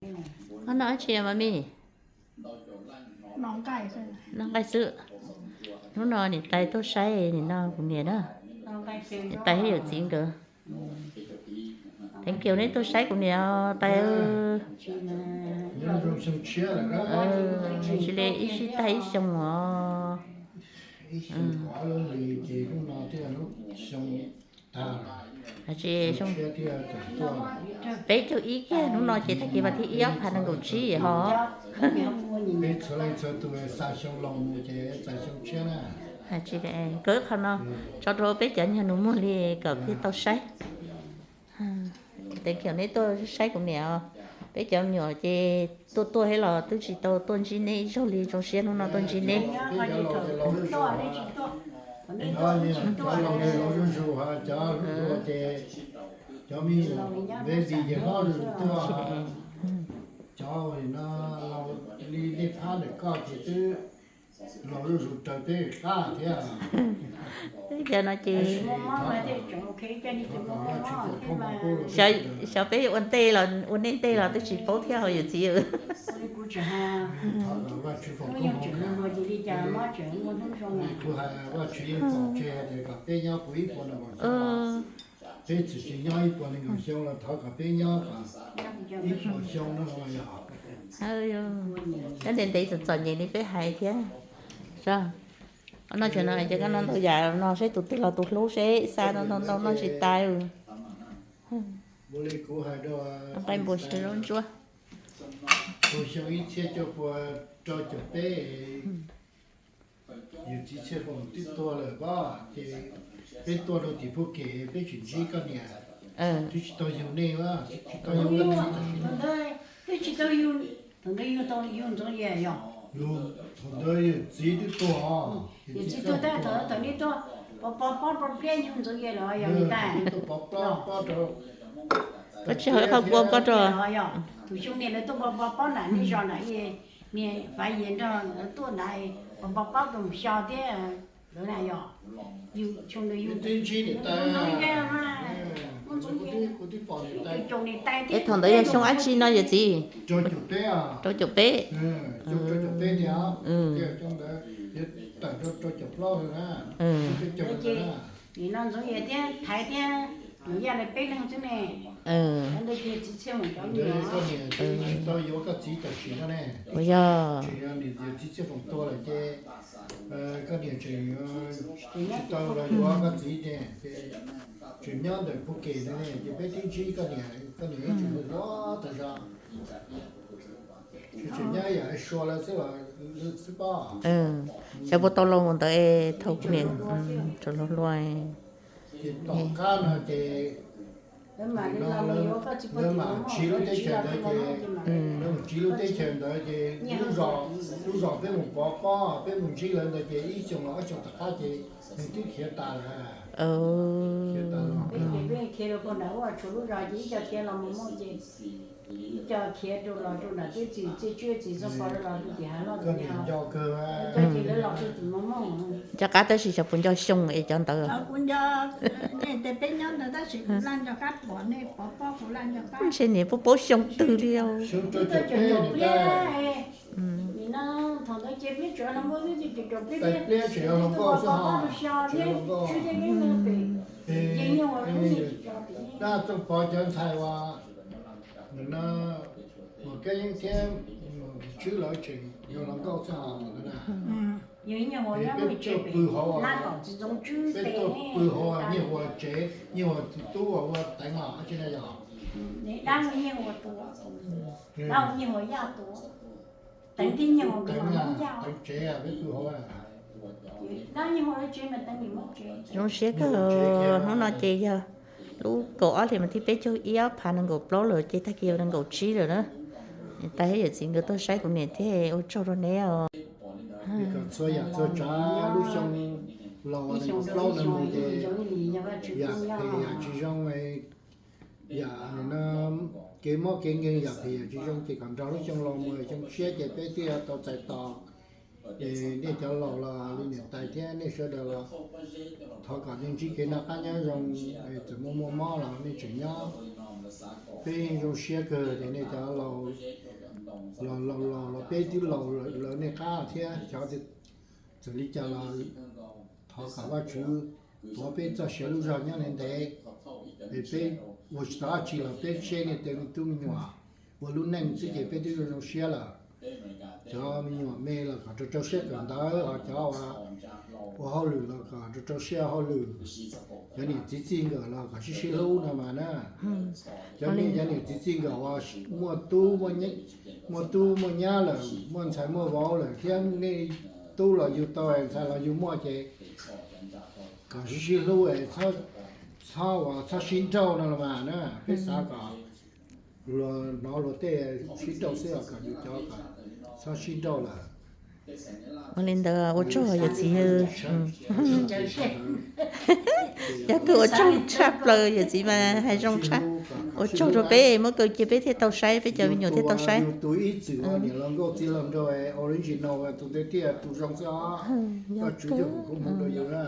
Koj noj dab tsi mas me? Noj nqaij xwb. Hnub no niam tais tuaj saib, nim no kuv niam na, niam tais thiab yawm txiv nkawd. Thank you neb tuaj saib kuv niam os tais. Tsis li ib sij tag ib xyoo os. Peb caug ib kiag hnub no ces tag kis vas thib ib ob phav nees nkaum tsib ho. Nkawd qhov no tso rau peb cov nyuag nus muag li kom peb tau saib. Thank you neb tuaj saib kuv niam. Peb cov me nyuam ces tuaj tuaj thiab los twb tsis tau tuaj ntsib neb ib zaug li, zoo siab hnub no tuaj ntsib neb. Cov me nyuam baby ces hlob zus tuaj, cov no li nej phab ntawm koj ces twb laus zuj zus raws peb qab thiab. Cov no ces xyov peb ua ntej los ua nej ntej los twb tsis paub thiab ho yawm txiv. Kuv hais Vajtswv yeej pom tseg tias kom peb nyob puv ib puas nees nkaum xyoo, peb txawm tsis nyob ib puas nees nkaum xyoo los thov kom peb nyob kom ib puas xyoo no los yog. Ntev ntev txom txom nyem li peb hais thiab. No tseem no ces koj noj ntau yam no seb tus twg los tus hlub seb xa ntau ntau noj tsis tas. Nqaij npua siab zaub ntsuab. Xyoo ib txhiab cuaj pua rau caum peb, yawm txiv Txhiaj Foom twb tuag lawm pob, ces peb tuaj rau tim Phuj Kem peb tseem ntsib koj niam, twb tsis tau yug nej, tsis tau yug koj txiv tam sim no. Twb tsis tau yug, thaum ntawd yug tau yug Ntxoov Yias yog? Thaum ntawd yawm txiv twb tuag, yawm txiv tuag tab tom thaum nej tuaj pov pov pob rau pliab yug Ntxoov Yias los yog li ntag. Koj tsis haus ib qho kua koj rau. Tus xyoo niam lawv tuaj pov pov pob nram nej zos nram, niam Fav Yias nrog lawv tuaj nram, pov pov pob rau mus xyo thiab lawv na yog. Yus xyoo ntawd yus twb ntsib niam tais, kuv twb pom niam tais. Es thaum ntawd yog xyoo dab tsi no yawm txiv? Rau caum peb, rau caum peb. Xyoo rau caum peb tiag, xyoo ntawd yuav tawm rau rau caum plaub na. Nim no Ntxoov Yias thiab Thaiv thiab Nus Yaj lawv peb leeg xwb ne. Ntawd ces txiv Txhiaj Foom cov me nyuam, koj niam tsis tau yuav koj txiv tam sim no ne. Tsis yog niam txiv Txhiaj Foom tuag lawm ces koj niam tseem tsis tau los yuav koj txiv ne, ces tseem nyob ntawm Phuj Kem ntawd ne, ces peb twb ntsib koj niam, koj niam tseem hlub hlub tas zog. Tseem nyob yam sua lawv xwb los xwb pob. Xyov puas tau los mus ntawd es thaum kuv niam tseem hluas hluas. Ces tom qab no ces lawv mam tsiv lub teb chaws ntawd ces, lawv mam tsiv lub teb chaws ntawd ces lub zos, lub zos peb mus pov pob peb mus ntsib lawv ntawd ces ib xyoos los ob xyoos tom qab ces nws twb khiav tas lawm. Khiav tas los, peb khiav rau puag nram ua tshuav lub zos ces ib co khiav los Mus Mooj ces ib co khiav rau los rau nram teb txim txiaj tswb txiv txoj pov rau los rau tim hav loj. Koj niam nco kawg, ces lawv los rau tim Mus Mooj. Cov qab tab sis xyov puas nco xyoo es cov ntawd. Kuv nco, peb nyob ntawd tab sis kuv laj nco qab pom nej pov pob kuv laj nco qab. Ntshe niam puas paub xyoo twg li os. Xyoo rau caum peb. Nim no thaum ntawd ces peb tsuas hluas nkauj xwb ces caum caum peb thiab, tais pliab tseem yog hluas nkauj xwb ho, tseem yog hluas nkauj. Dab txooj pov cov ntxhais uas nim no Muam Kab Yeeb thiab Muam Tswb lawv tseem yog hluas nkauj xwb ho thaum ntawd na. Peb tuaj pw hauv, peb tuaj pw hauv Nyiaj Huas tsev, Nyiaj Huas tus tub uas ua Teev os, tsis na yog? Teev, Teev tsev peb pw hauv. Zoo siab kawg, hnub no ces yog lub kaum ob hlis mas thib peb caug ib ob phav nees nkaum plaub lawm ces tag kis yog nees nkaum tsib lawm na. Tais thiab yawm txiv nkawd tuaj saib kuv niam thiab ua tsaug rau neb os. Kom txhua yam txhua tsav lub xyoo laus nees nkaum plaub no mus ces yam phem yam tsis zoo, yam nim no kev mob kev nkeeg yam phem yam tsis zoo ces kom nrog lub xyoo laus mus xyoo tshiab ces peb thiaj tau txais tos. Ces nej cov laus los li niam tais thiab nej sawv daws los thov kom nej ntsib kev noj qab nyob zoo, txawm muaj muaj mob los nej tseem nyob, Peb zoo siab kawg tias nej cov laus, los laus los peb twb laus lawm nej qab thiab, xyov txawm li cas los thov kom Vajtswv tuav peb txoj sia lub zog nyob ntev ntev, es peb ua tsis tau dab tsi los peb saib nej tej me tub me nyuam ua lub neej xwb ces peb twb zoo zoo siab lawm. Cov me nyuam me los kom rau rau siab kawm ntawv, ho cov ua hauj lwm los kom rau rau siab hauj lwm. Cov niam txiv txij nkawm los kom sib sib hlub no mas na. Cov niam, cov niam txiv txij nkawm uas muaj tub, muaj tub muaj nyab lawm, muaj ntxhais muaj vauv lawm thiab, nej tub los yug tau, ntxhais los yug muaj ces kom sib sib hlub, txhob, txhob uas txhob sib nrauj no los mas na. Peb xav kom luag hnov luag tej sib nrauj xwb, kom yus cov kom txhob sib nrauj lawm. Ua li ntawd ua tsaug yawm txiv. Yog kawg ua tsaug tshaj plaws, yawm txiv mas hais zoo tshaj. Ua tsaug rau peb muab kaw cia peb thiaj tau saib, peb cov me nyuam thiaj tau saib. Yus tus ib txwm uas niam laus nkauj txiv laus nraug original tus tiag tiag tus zoo xwb os. Koj tswv yog kuv kuv mus rau yus na.